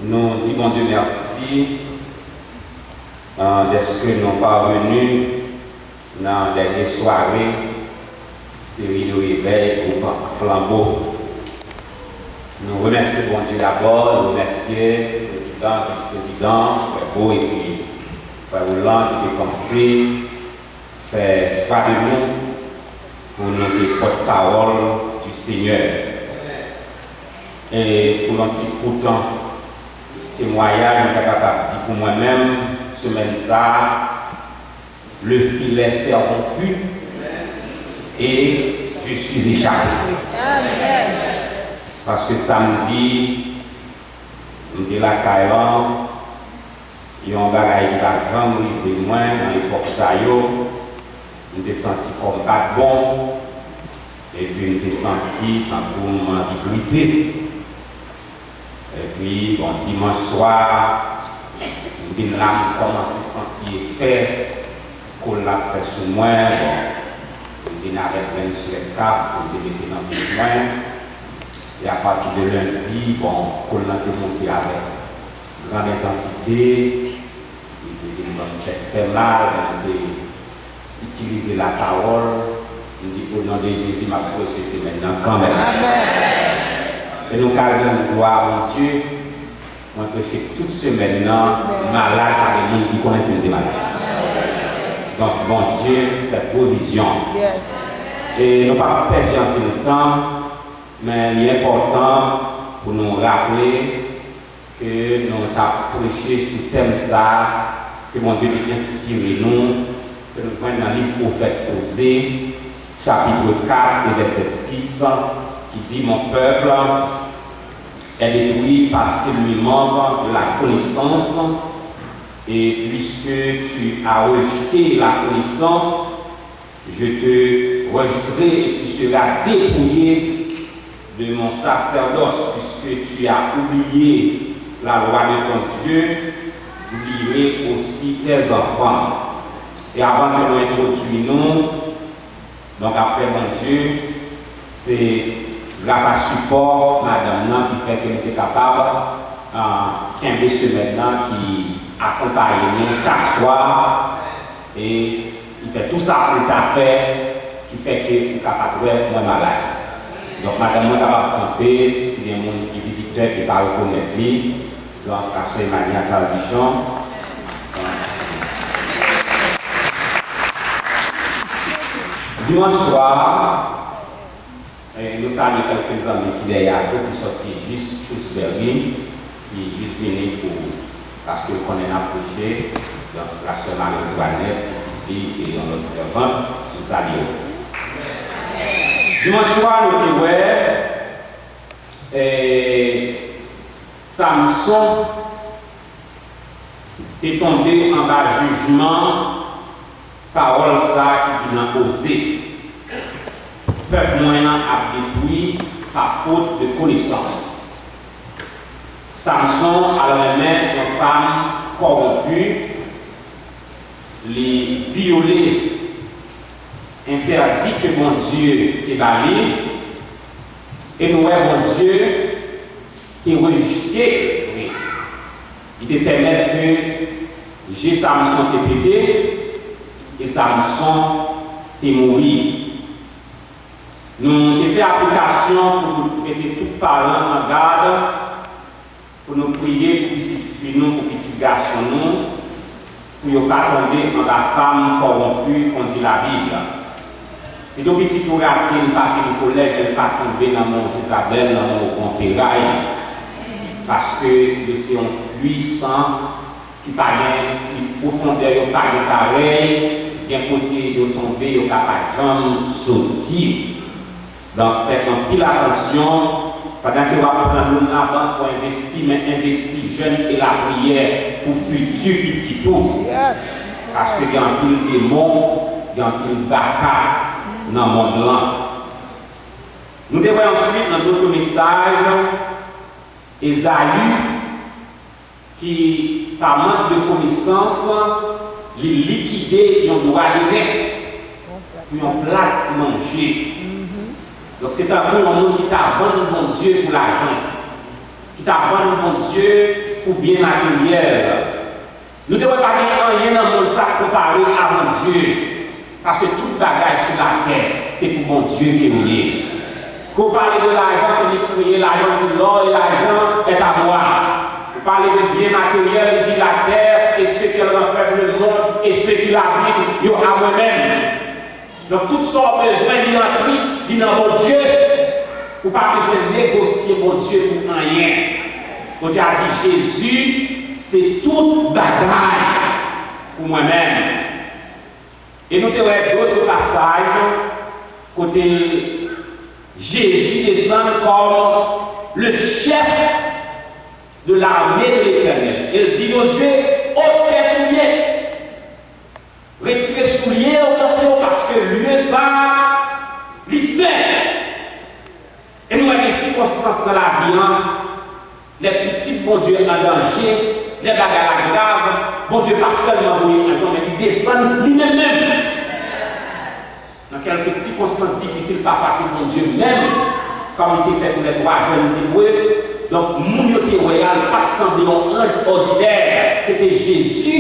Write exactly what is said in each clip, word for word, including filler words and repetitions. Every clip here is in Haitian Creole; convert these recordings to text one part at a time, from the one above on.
Nou di Bondye mèsi, euh, dèske nou parveni nan dènye sware seri de revèy gwoup Flanbo. Nou remèsye Bondye dabò, nou remèsye prezidan, vis-prezidan, frè Bo epi frè Roland ki te panse fè chwa de nou pou nou te pòtpawòl du Senyè. E pou yon ti kout temwayaj, mwen ta kapab di pou mwen menm, semèn sa a, le filet s'est rompu et je suis échappé. Paske samdi, m te lakay lan, yon bagay ki pa janm rive mwen nan epòk sa yo. M te santi kò m pa t bon, epi m te santi tankou m anvi gripe. Epi, bon, dimanch swa, m vin la, m kòmanse santi efè kò l ap fè sou mwen. Bon, m vin avèk grenn silèt kaf pou m te mete nan bouch mwen. E apati de lendi, bon, kò l lan te monte avèk grann entansite. Li te vin ban m tèt fè mal, mwen te itilize lapawòl, m di, "O non de Jezi, m ap preche semèn nan kanmenm." E nou ka rann glwa a Bondye, mwen preche tout semèn nan, malad, pa gen moun ki konnen si m te malad. Donk, Bondye fè pwovizyon. E nou p ap pèdi anpil tan, men li enpòtan pou nou raple ke nou t ap preche sou tèm sa a ke Bondye te enspire nou, ke nou jwenn nan liv Pwofèt Oze, chapit kat e vèsè sis, ki di, "Mon peuple est détruit parce qu'il lui manque de la connaissance, et puisque tu as rejeté la connaissance, je te rejetterai et tu seras dépouillé de mon sacerdoce, puisque tu as oublié la loi de ton Dieu, j'oublierai aussi tes enfants." E avan ke nou entwodui nou, donk, apre Bondye, se gras a sipò madanm nan ki fè ke nou te kapab, ah, kenbe semèn nan, ki akonpaye nou chak swa. E li fè tou sa pou l ta fè, ki fè ke ou kapab wè mwen malad. Donk, madanm mwen kapab kanpe, si gen moun ki vizitè ki pa rekonèt li, donk, Pastor Emmanuel Tardichon. Dimanch swa, E, nou salye kèlke zanmi ki dèyè a tou, ki sòti jis Shrewsbury, ki jis vini pou, paske yo konnen n ap preche, donk, la sè Marie Antoinette, pitit li, e yon lòt sèvant, nou salye yo. Dimanch swa, nou te wè, e, Samson te tonbe anba jijman pawòl sa a ki di nan Oze, "Pèp mwen an ap detwi pa fot de konesans." Samson al renmen yon fanm kòwonpi, li vyole entèdi ke Bondye te ba li, e nou wè Bondye te rejte vre. Li te pèmèt ke je Samson te pete, e Samson te mouri. Nou te fè aplikasyon pou nou mete tout paran an gad, pou nou priye pou pitit fi nou, pou pitit gason nou, pou yo pa tonbe anba fanm kòwonpi, kondi Labib. Pito pitit ou rate, li pa fin kolè, ke li pa tonbe nan men Jezabèl, nan men Wan Feray. Paske yo se yon pwisan ki pa gen, pwofondè yo pa gen parèy, gen kote yo tonbe, yo ka pa janm soti. Donk, fè anpil atansyon, pandan ke w ap pran loun labank pou envesti, men envesti jèn e lapriyè pou fiti pitit ou. Paske gen anpil demon, gen anpil baka nan mond lan. Nou te wè answit nan dòt mesaj, Ezayi, ki, pa mank de konesans, li likide yon dwa de nès pou yon plat manje. Donk, se tankou yon moun ki ta vann Bondye pou lajan, ki ta vann Bondye pou byen materyèl. Nou te wè pa gen anyen nan mond sa k konpare a Bondye, paske tout bagay sou latè se pou Bondye ke l ye. Ke w pale de lajan, se li k kreye lajan, li di, l'or et l'argent est à moi. Ou pale de byen materyèl, li di, la terre et ce qu'elle renferme, le monde et ceux qui l'habitent, yo a mwen menm. Donk, tout sa w bezwen, li an Kris, li nan Bondye. Ou pa bezwen negosye Bondye pou anyen. Bondye a di, Jezi, se tout bagay pou mwen menm. E nou te wè dòt pasaj kote Jezi desann kòm le chèf de l'armée de l'Éternel. E l di Jozye, ôte tes souliers. Retire soulye w nan pye w, paske lye sa a, li sen. E nou wè gen sikonstans nan lavi an, lè pitit Bondye an danje, lè bagay la grav, Bondye pa sèlman voye anj, men li desann li menm menm. Nan kèlke sikonstans difisil, pafwa se Bondye menm, kòm li te fè pou lè twa jèn Ebre. Donk, moun yo te wè a, li pa t sanble yon anj òdinè. Se te Jezi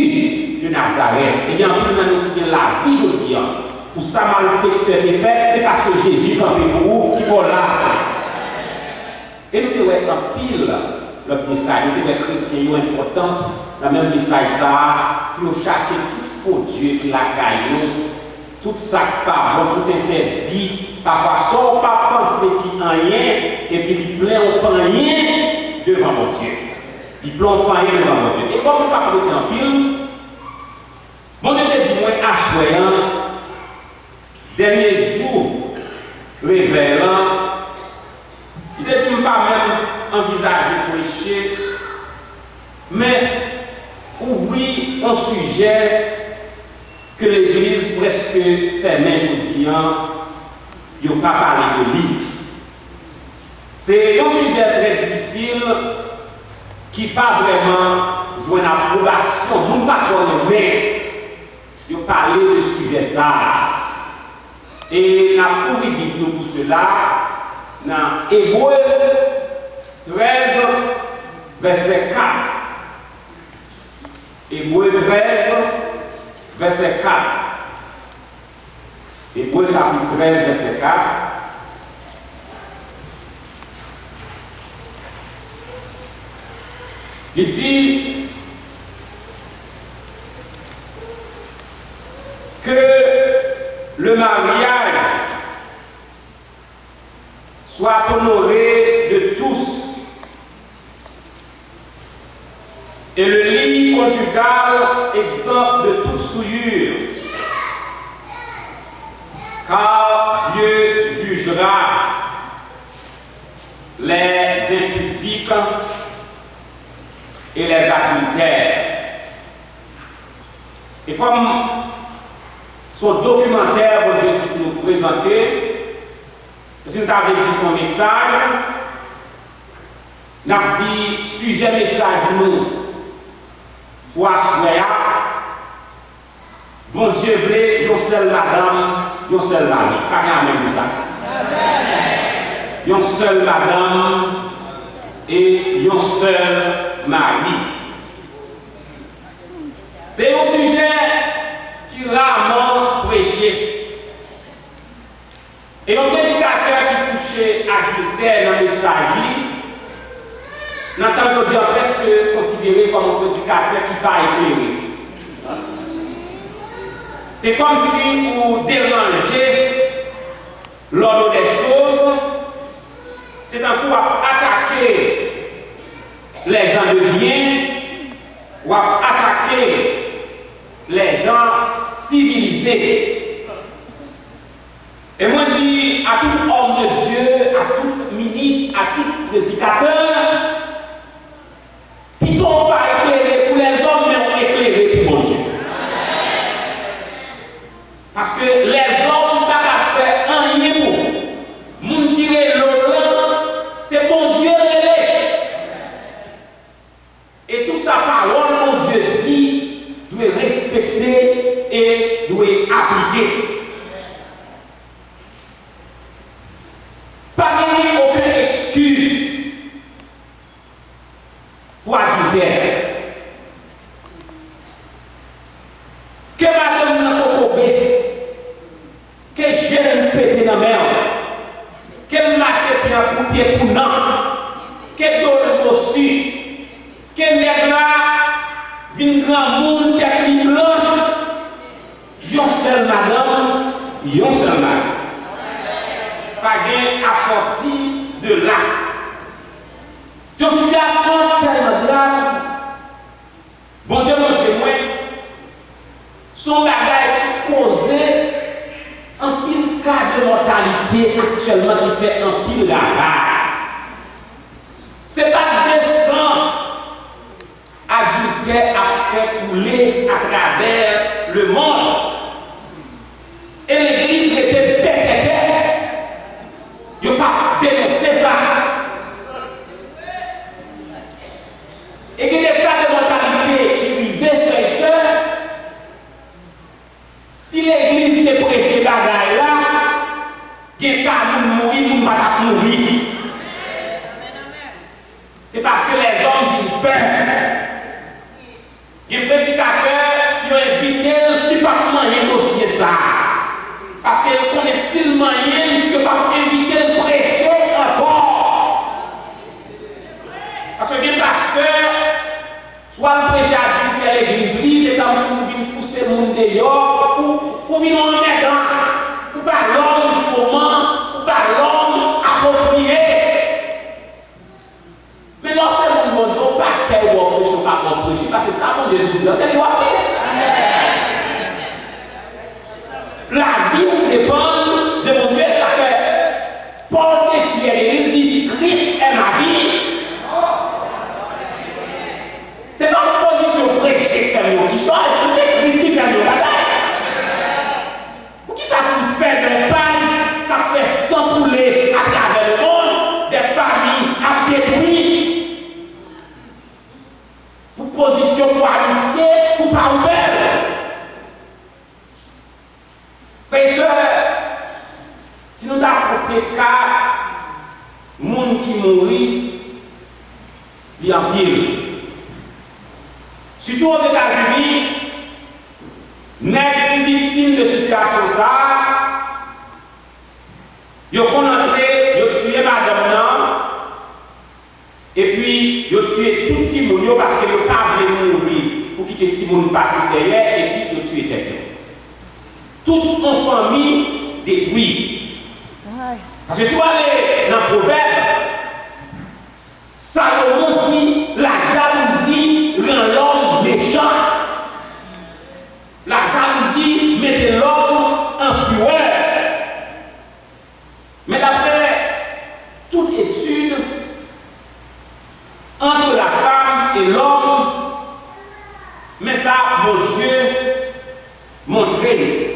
de Nazarèt. E gen anpil nan nou ki gen lavi jodi a. Pou sa malfektè te fè, se paske Jezi kanpe pou ou, ki fè w la. E nou te wè anpil lòt mesaj, nou te wè kretyen yo enpòtans nan menm mesaj sa a, pou yo chache tout fo dye ki lakay yo, tout sa k pa bon, tout entèdi, pafwa sa w pa panse ki anyen, epi li plen yon panyen devan Bondye. Li plen yon panyen devan Bondye. E kòm nou p ap rete anpil, Bondye te di mwen aswè an, dènye jou revèy lan, li te di m pa menm anvizaje preche, men ouvri yon sijè ke legliz prèske fèmen jodi an, yo pa pale de li. Se yon sijè trè difisil ki pa vrèman jwenn apwobasyon. Moun pa twò renmen yo pale de sijè sa a. E n ap ouvri Bib nou pou sela nan Ebre trèz, vèsè kat. Ebre trèz, vèsè kat. Ebre chapit trèz, vèsè kat. Li di que le mariage soit honoré de tous et le lit conjugal exempt de toute souillure, car Dieu jugera les impudiques et les adultères. E kòm se yon dokimantè Bondye di pou nou prezante, si n ta vle di se yon mesaj, n ap di sijè mesaj nou pou aswè a, Bondye vle yon sèl madanm, yon sèl mari. Pa gen amèn pou sa. Yon sèl madanm e yon sèl mari. Se yon sijè ki raman preche. E yon predikatè ki touche adiltè nan mesaj li, nan tan jodi a, prèske konsidere kòm yon predikatè ki pa eklere. Se kòmsi ou deranje l'ordre des choses, se tankou w ap atake les gens de bien, w ap atake les gens civilisés. E mwen di a tout homme de Dieu, a tout minis, a tout predikatè, pito w pa eklere pou lèzòm, men w eklere pou Bondye. Paske lèzòm pa ka fè anyen pou ou. Moun ki rele w lan, se Bondye l rele. E tou sa pawòl Bondye di dwe respekte e dwe aplike. Pa genyen okenn ekskiz. Ke madanm nan kokobe, ke je l pete nan men w, ke l mache pye an kou pye tounan, ke do l bosi, ke nèg la vin granmoun, tèt li blanch, yon sèl madanm, yon sèl mari. Pa gen asòti de la. Se yon sitiyasyon tèlman grav. Bondye montre mwen, se yon bagay ki koze anpil ka de mòtalite aktyèlman, ki fè anpil ravaj. Se pa de san adiltè ap fè koule atravè lemonn. E legliz rete pètètè. Yo pa denonse sa. E gen de ka de mòtalite ki rive, frè e sè. Si legliz te preche bagay la, gen ka moun mouri, moun pa t ap mouri. Se paske lèzòm vin pè. Gen predikatè, si yo envite l, li p ap manyen dosye sa a. Paske yo konnen si l manyen l, yo p ap envite l preche ankò. Paske gen pastè, swa l preche adiltè legliz li, se tankou ou vin pouse moun deyò, ou, ou vin yon anmèdan, ou pa lòm di moman, ou pa lòm apwopriye. Men lè w se moun Bondye, ou pa kè ou wè w preche, ou pa wè w preche, paske sa Bondye di w di an, se li w ap di. Lavi w depann de Bondye, sa fè Pòl te fyè de li, li di, Christ est ma vie. Se pa yon pozisyon preche k fè m yon kichòy, men se Kris ki fè m yon batay. Poukisa pou m fè nan yon paj k ap fè san koule atravè lemonn, dè fanmi ap detwi, pou pozisyon, pou amitye, pou pawòl? Frè e sè, si nou ta konte ka moun ki mouri, li anpil. Sitou Ozetazini, nèg ki viktim de sitiyasyon sa a, yo konn antre, yo tiye madanm nan, epi yo tiye tout timoun yo paske yo pa vle mouri pou kite timoun pase dèyè, epi yo tiye tèt yo. Tout yon fanmi detwi. Paske si w ale nan Pwovèb, Salomon di, la jalousie rend l'homme méchant. Lajalozi mete lòm an firè. Men d'après toute étude entre la femme et l'homme, men sa Bondye montre nou.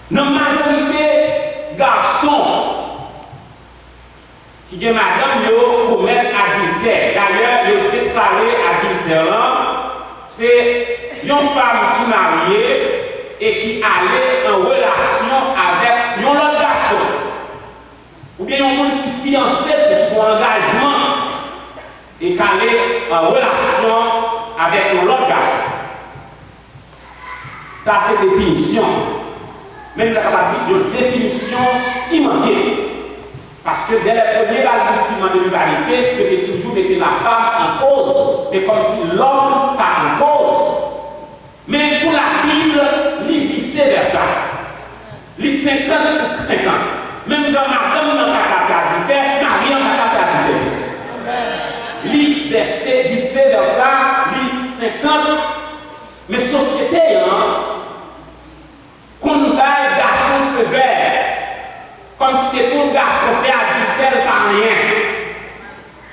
Nan majorite gason ki gen madanm yo komèt adiltè. Dayè, yo deklare adiltè lan, se yon fanm ki marye e ki ale an relasyon avèk yon lòt gason, oubyen yon moun ki fiyanse, ki gen yon angajman, e k ale an relasyon avèk yon lòt gason. Sa se definisyon. Men nou ta kapab di yon definisyon ki manke. Paske dè lè premye balbutiman de limanite, yo te toujou mete lafam an koz, men kòmsi lòm pa an koz. Men pou Labib, li vise vèsa. Li senkant pou senkant. Menm jan madanm nan pa ka fè adiltè, mari an pa ka fè adiltè tou. Li vèse, vise vèsa, li senkant. Men sosyete an konn bay gason fevè, kòmsi depi yon gason fè adiltè, l pa anyen.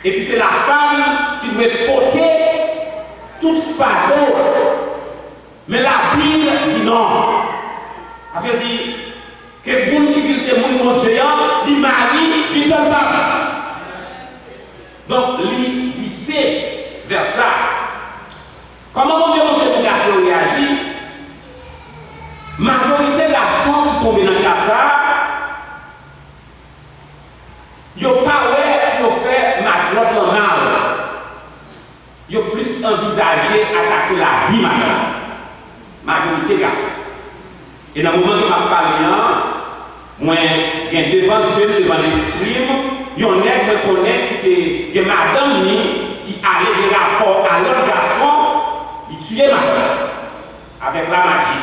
Epi se lafam ki dwe pote tout fado. Men Labib di non. Paske l di, ke moun ki di l se moun Bondye an, li mari d'une seule femme. Donk, li vise vèsa. Kòman Bondye montre pou gason yo reyaji? Majorite gason ki tonbe nan ka sa a, yo pa wè pou yo fè matlòt lan mal. anvizaje atake lavi madanm. Majorite gason. E nan moman ke m ap pale an, mwen gen devan zye m, devan lespri m, yon nèg mwen konnen ki te gen madanm li, ki ale gen rapò a lòt gason, li tiye madanm avèk lamaji.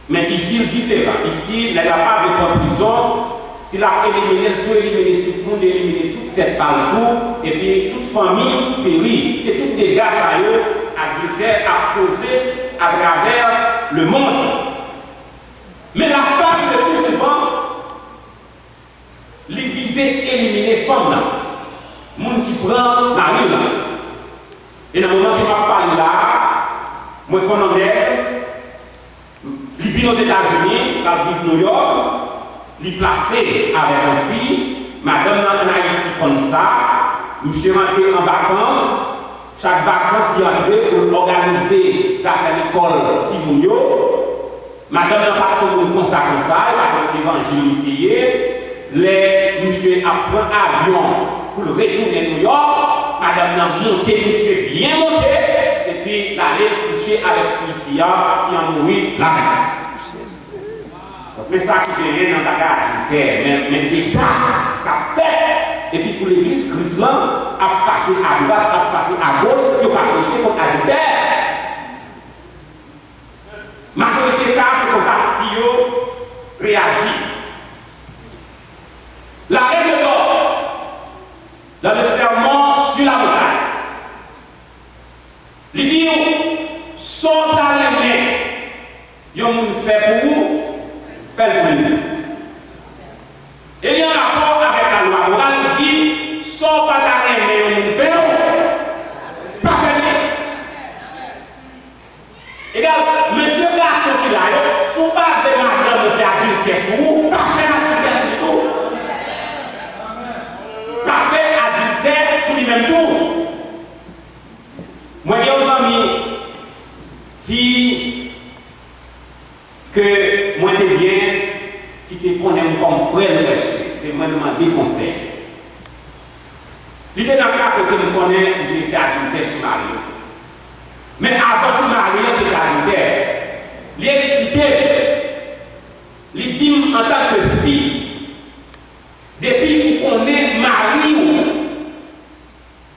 Men isi l diferan. Isi, nèg la pa vle pran prizon. Si l ap elimine l tou, elimine tout moun, elimine tout tèt pa l tou, epi tout fanmi peri. Se tout dega sa yo adiltè ap koze atravè lemonn. Men la femme le plus souvent, li vize elimine fanm nan, moun ki pran mari l lan. E nan moman ke m ap pale la a, mwen konn yon nèg, li vin Ozetazini, l ap viv Nouyòk, li plase avèk yon fi, madanm nan ann Ayiti konn sa, misye rantre an vakans, chak vakans li antre pou l òganize zafè lekòl timoun yo. Madanm nan pa t yon moun konsa konsa, e pa t yon evanjil li te ye. Lè misye ap pran avyon pou l retounen Nouyòk, madanm nan monte misye byen monte, epi l ale kouche avèk fi isi a, fi an mouri lamenm. Donk, men sa ki genyen nan bagay adiltè, men, men dega k ap fèt, epi pou legliz Kris lan ap pase adwat, ap pase agoch, yo pa preche kont adiltè. Majorite ka, se konsa fi yo reyaji. La règle d'or, dans le sermon sur la montagne, li di w, sa w ta renmen yon moun fè pou ou, fè l pou li menm. E li an rapò avèk lalwa moral ki di, sa w pa ta renmen yon moun fè w, pa fè l. Egal, mesye gason ki la yo, si w pa vle madanm ou fè adiltè sou ou, pa fè adiltè sou li tou. Pa fè adiltè sou li menm tou. Mwen gen yon zanmi, fi ke mwen te byen, ki te konnen m kòm frè l prèske, se mwen te mande konsèy. Li te nan ka kote m konnen li te fè adiltè sou mari l. Men avan tou mari an te fè adiltè, li eksplike m, li di m antanke fi, depi ou konnen mari w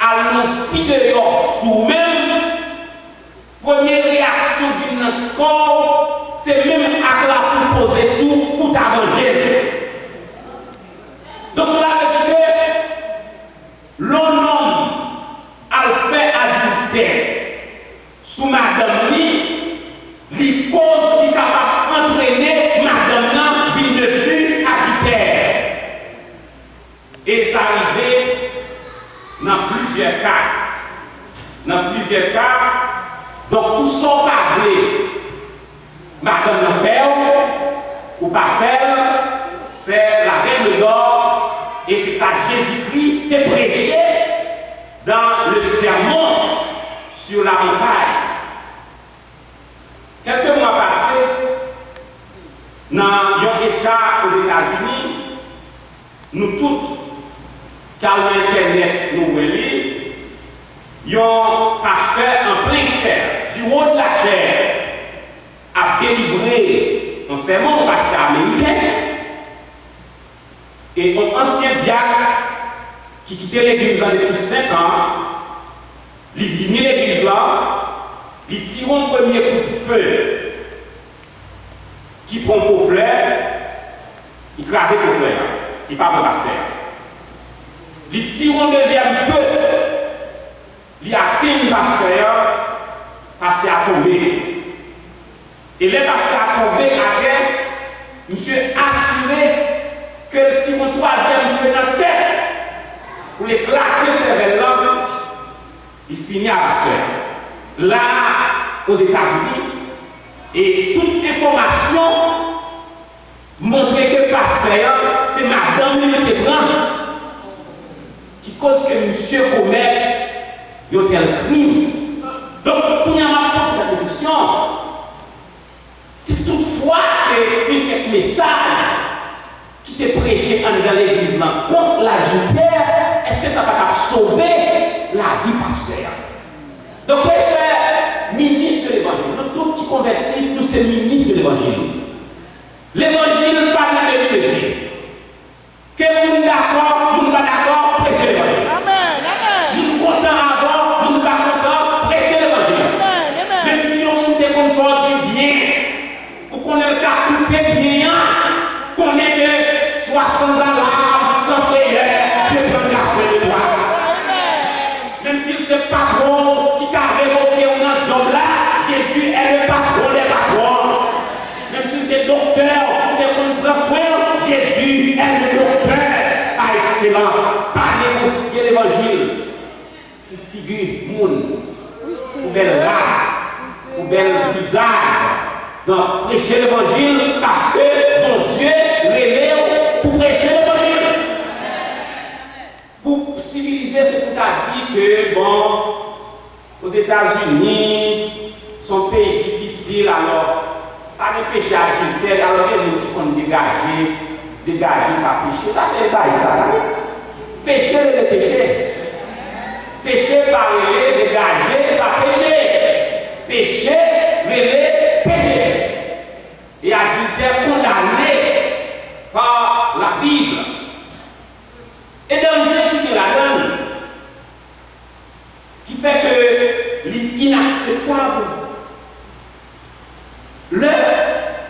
al nan fi deyò sou ou menm, premye reyaksyon vin nan kò w, se menm ak la pou poze tou pou ta vanje l. Donk, cela veut dire que lè yon nonm al fè adiltè sou madanm li, li koz li kapab antrene madanm nan vin devni adiltè. E sa rive nan plizyè ka. Nan plizyè ka, donk, tou sa w pa vle madanm nan fè w, ou pa fè l, c'est la règle d'or, e se sa Jezikri te preche dans le Sermon sur la montagne. Kèlke mwa pase, nan yon eta Ozetazini, nou tout k al nan entènèt, nou wè li, yon pastè an plen chè, du haut de la chair, ap delivre yon sèmon, yon pastè ameriken. E yon ansyen dyak ki kite legliz la depi senk an, li vini legliz la, li tire yon premye kout fe ki pran po flè, li kraze po flè a, li pa pran pastè a. Li tire yon dezyèm fe, li atenn pastè a, pastè a tonbe. E lè pastè a tonbe atè, misye asire ke l tire yon twazyèm fe nan tèt pou l eklate sèvèl lan, li fini a pastè a. La a, Ozetazini, e tout enfòmasyon montre ke pastè a, se madanm li li te pran, ki koz ke misye komèt yon tèl krim. Donk, kounye a m ap poze tèt mwen kesyon, si toutfwa ke gen kèk mesaj ki te preche anndan legliz lan kont ladiltè, èske sa pa t ap sove lavi pastè a. Donk, frè e sè, minis de levanjil, nou tout ki konvèti, nou se minis de levanjil. Levanjil pa nan demi mezi. Ke moun dakò, moun pa dakò, preche levanjil. Amèn, amèn. Moun kontan avè w, moun pa kontan, preche levanjil. Amèn, amèn. Menm si yon moun te konn fè w dibyen, ou konnen l ka koupe byen an, konnen ke swa sans alarme, sans frayeur, Dieu prendra soin de toi. Menm si se patwon w ki ka revoke w nan djòb la, Jésus est le patron des patrons. Menm si l te doktè, ou te konn pran swen, Jezi est le docteur par excellence. Pa negosye levanjil pou figi moun, pou bèl ras, pou bèl vizaj. Donk, preche levanjil paske Bondye rele w pou preche levanjil. Pou sivilize, se pou ta di ke, bon, Ozetazini, se yon peyi difisil, alò, pa gen peche adiltè, alò, gen moun ki konn degaje, degaje pa peche. Sa se bagay satan, wi. Peche rele peche. Peche pa rele degaje pa peche. Peche rele peche. E adiltè kondane pa Labib. E danje ki gen ladan l, ki fè ke li inakseptab lè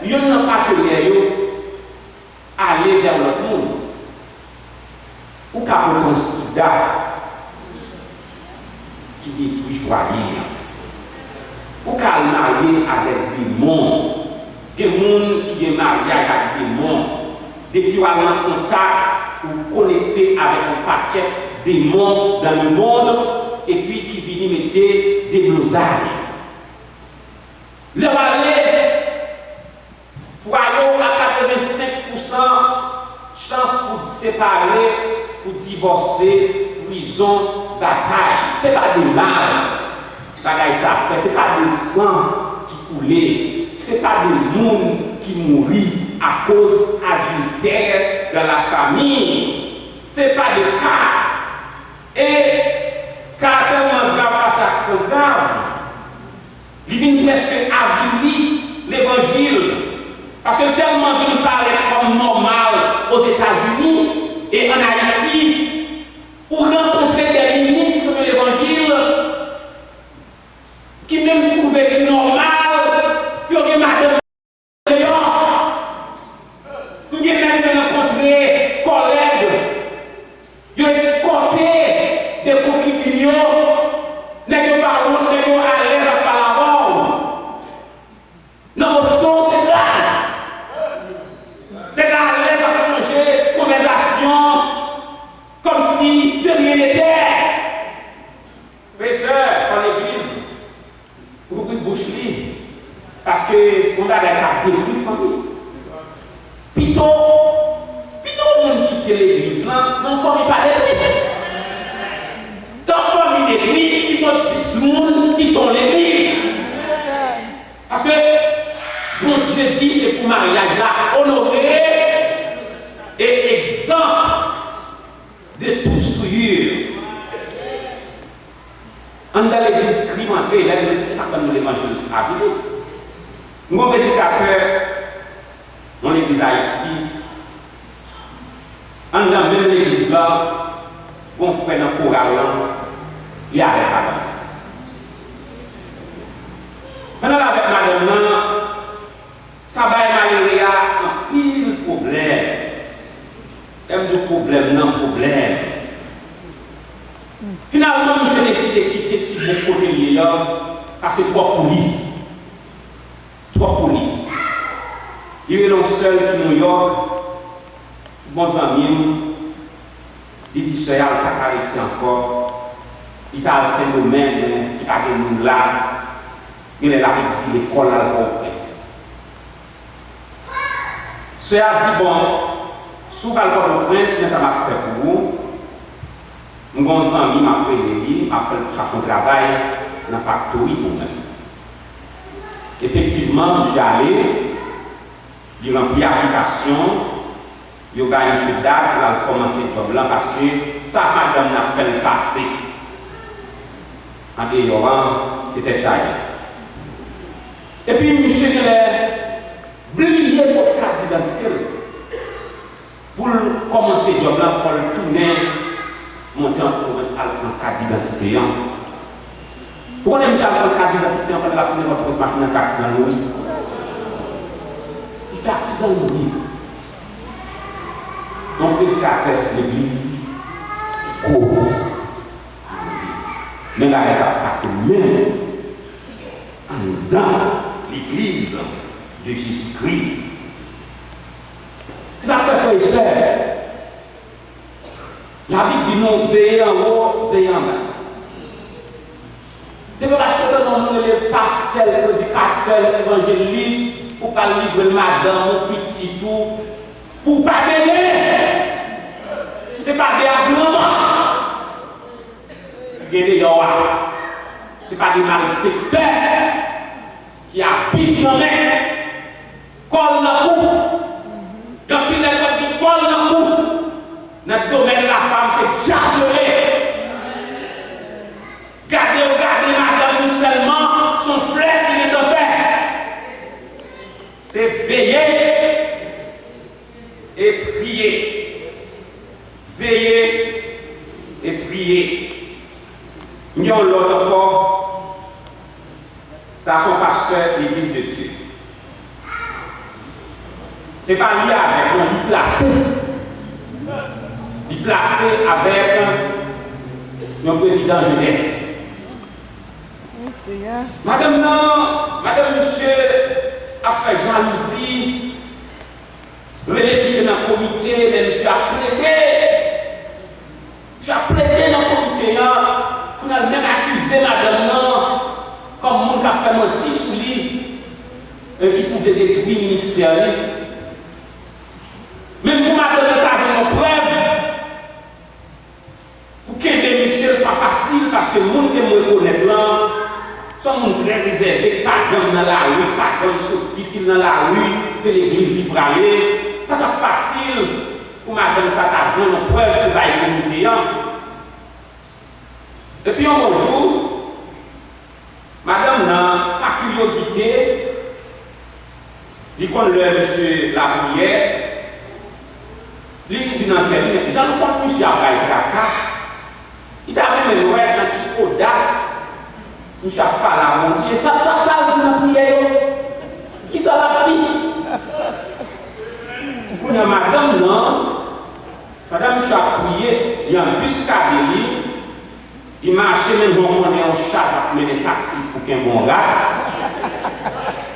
yonn nan patnè yo ale vè lòt moun. Ou ka pote yon sida ki detwi fwaye a. Ou ka al marye avèk demon. Gen moun ki gen maryaj ak demon. Depi w al nan kontak, ou konekte avèk yon pakèt demon dans le monde, epi ki vini mete deblozay. Lè w ale, fwaye w a katrevensenk pousan chans pou separe, pou divòse, prizon, batay. Se pa de mal bagay sa ap fè, se pa de san ki koule, se pa de moun ki mouri akoz adiltè dans la famille, se pa de kat. E ka tèlman grav pase ak san grav, li vin prèske avili levanjil, paske l tèlman vin parèt kòm nòmal Ozetazini e ann Ayiti, ou rankontre de ministre de levanjil ki menm twouve li nòmal pou yo gen madanm deyò. M gen lè m rankontre kòlèg, yo eskòte de konkibin yo, nèg yo pa wont, nèg yo alèz ap pale avè w. Nan Boston, se grav. Nèg la alèz ap chanje konvèsasyon kòmsi de rien n'était. Frè e sè, fò legliz ouvri bouch li, paske se yon bagay k ap detwi fanmi. Pito, pito yon moun kite legliz lan, men yon fanmi pa detwi. Tan fanmi detwi, pito dis moun kite yon legliz. Paske Bondye di se pou maryaj la onore e egzanp de tout souillure. Anndan legliz krim antre, lè nou, se sa k fè nou levanjil avili. M gon predikatè nan legliz Ayiti, anndan menm legliz la, gon frè nan koral lan, li avèk madanm. Pandan l avèk madanm nan, sa bay malere a anpil pwoblèm. Lè m di w pwoblèm nan, pwoblèm. Finalman, misye deside kite ti bouk kote l ye a, paske twòp pou li. Twòp pou li. Li rele yon sè l ki Nouyòk, bon zanmi m, li di sè a l pa ka rete ankò, li t al Sendomeng, men li pa gen moun la, genlè l ap egzile kò l al Pòtoprens. Sè a di, bon, si w pral Pòtoprens, men sa m ap fè pou ou, m gen yon zanmi, m ap rele li, m ap fè l chache yon travay nan faktori pou mwen. Efektivman, misye ale, li ranpli aplikasyon, yo bay misye dat pou l al kòmanse djòb lan, paske sa madanm nan ap fè l pase. Andeyò a, se tèt chaje. Epi misye genlè bliye kot kat didantite l. Pou l kòmanse djòb la, fò l tounen monte an Pòtoprens al pran kat didantite an. Ou konnen misye al pran kat didantite an pandan l ap tounen Pòtoprens machin nan fè aksidan l mouri. Li fè aksidan l mouri. Yon predikatè legliz koz. Men bagay k ap pase menm anndan legliz de Jezikri. Se sa k fè, frè e sè, Labib di nou veye anwo, veye anba. Se pa paske w tande yon moun rele pastè l, predikatè l, evanjelis, ou pral livre l madanm ou, pitit ou, pou w pa veye. Se pa de agranman ki gen deyò a. Se pa de malfektè ki abit nan men. Kòl nan kou. Gen anpil nèg k ap gen kòl nan kou. Nan domèn lafam, se dyab yo ye. Gade w gade madanm ou sèlman, se yon flèt li gentan fè. Se veye e priye. Veye e priye. M gen yon lòt ankò. Sa se yon pastè Legliz de Dye. Se pa li avèk, non, li plase. Li plase avèk yon prezidan jenès. Madanm nan, madanm misye ap fè jalouzi, rele misye nan komite, men misye ap plede. Misye ap plede nan komite an, kounye a l menm akize madanm nan kòm moun k ap fè manti sou li, e ki pou vle detwi ministè li. Menm pou madanm nan ta jwenn yon prèv, pou kenbe misye l pa fasil, paske moun ke m rekonèt lan, se yon moun trè rezève, k pa janm nan lari, k pa janm soti, si l nan lari, se legliz li prale. Pa t ap fasil pou madanm sa ta jwenn yon prèv pou bay komite an. Epi yon bon jou, madanm nan, pa kiryozite, li konn lè misye lapriyè, li di nan kè li, men jan l konn misye ap bay traka, li ta renmen wè nan ki odas misye ap pale a Bondye. Sa, sa, sa l di nan priyè yo? Kisa l ap di? Kounye a, madanm nan, pandan misye ap priye, li anbiskade li, li mache menm jan w konnen yon chat ap mennen taktik pou kenbe yon rat.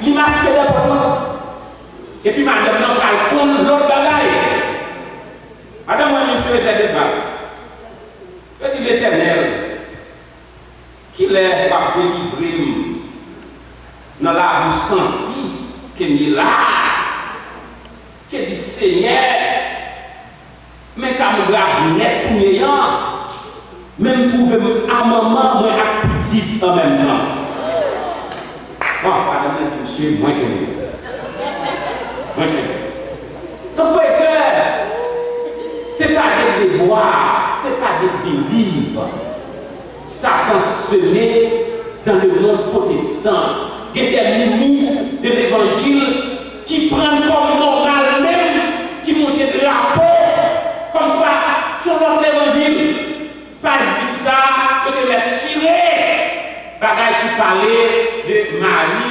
Li maske dèyè pòt lan. Epi madanm nan pral konn lòt bagay. Madanm mwen, misye rete devan l. Yo di, Letènèl, kilè w ap delivre m nan labou santi ke m ye la a? Te di, Senyè, men ka m grav nèt kounye a, men m twouve m a manman mwen ak pitit an menm tan. Bon, madanm nan di, Mesye, mwen kenbe. Mwen kenbe. Donk, frè e sè, se pa de debwa, se pa de deriv. Satan seme dans le monde protestant. Gen de minis de levanjil ki pran kòm nòmal menm, ki monte drapo kòmkwa se yon lòt levanjil. Paj Bib sa a, yo te mèt chire bagay ki pale de mari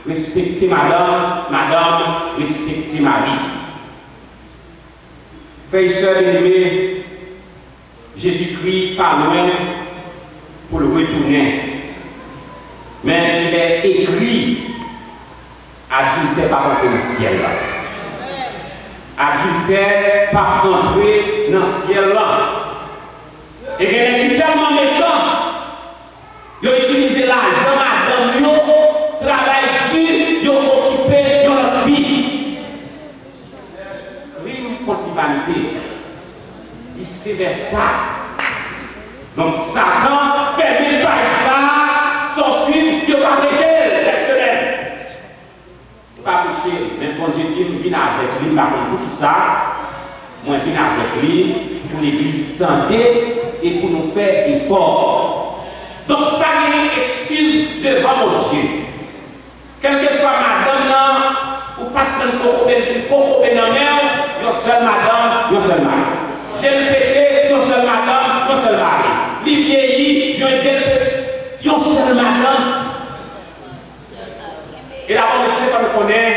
respekte madanm, madanm respekte mari. Frè e sè byeneme, Jezikri pa lwen pou l retounen. Men li lè ekri, adiltè p ap antre nan syèl la. Adiltè p ap antre nan syèl la. E gen nèg ki tèlman mechan, yo itilize lajan madanm yo, travay di, yo okipe yon lòt fi. Krim kont limanite, vise vèsa. Donk, Satan fèmen paj sa a, sa w swiv, yo pa prete l, lèstelèn. Yo pa preche l, men Bondye di m vin avèk li, m pa konn poukisa, mwen vin avèk li pou legliz tande e pou nou fè efò. Donk, pa gen eskiz devan Bondye. Kèlkeswa madanm nan, ou pa t pran kokobe, kokobe nan men w, yon sèl madanm, yon sèl mari. Je l pete, yon sèl madanm, yon sèl mari. Li vyeyi, yon je l pete, yon sèl madanm. E la, bon, mesye, fò nou konnen,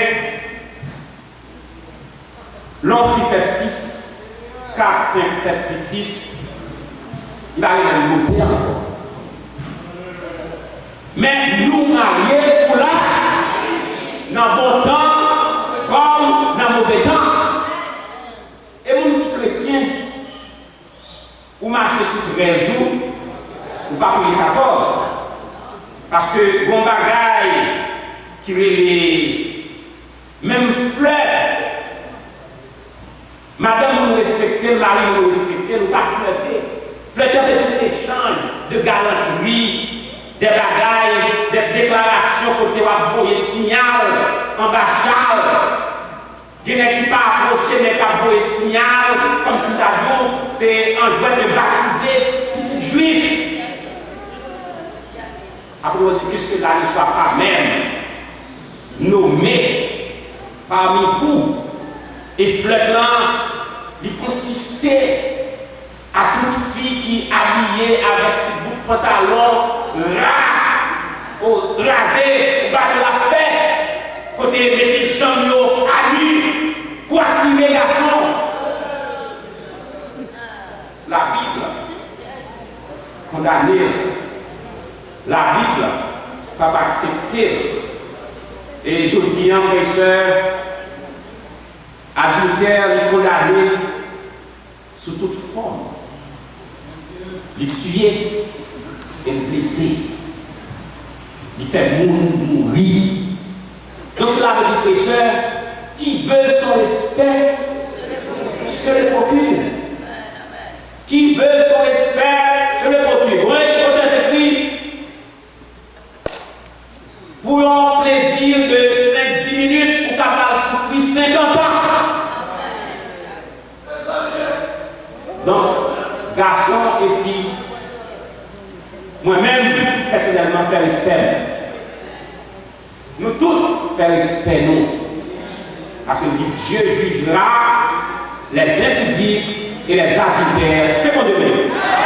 lè yon fi fè sis, kat, senk, sèt pitit, li pa gen menm moutè ankò. Men nou marye pou la, nan bon tan, kòm nan move tan. E moun ki kretyen, ou mache sou trèz ou, ou pa priye katòz. Paske gon bagay ki rele menm flèt. Madanm moun respekte l, mari moun respekte l, ou pa flète. Flète se tout echanj de galantri, de bagay, de deklarasyon kote w ap voye siyal anba chal. Gen nèg ki pa apwoche, men k ap voye siyal, kòmsi m ta di w, se an jwèt yo batize pitit jwif. Après, on dit que cela ne soit pas même nommé parmi vous. E flèt lan, li konsiste a tout fi ki abiye avèk ti bout pantalon ra, o, raze, ou ba de la fès, kote mete janm yo a nu pou atire gason. Labib kondane l. Labib p ap aksepte l. E jodi a, frè e sè, adiltè, li kondane sou tout fòm. Li tiye e l blese. Li fè moun mouri. Donc cela veut dire, frè e sè, qui veut son respect se le procure. Qui veut son respect se le procure. Ou wè, kote l ekri, pou yon plezi de senk, dis minit, ou ka pral soufri senkant an. Donk, gason e fi, mwen menm, pèsonèlman, fè respè m. Nou tout fè respè nou. Paske l di, Dieu jugera les impudiques et les adultères. Ke Bondye beni.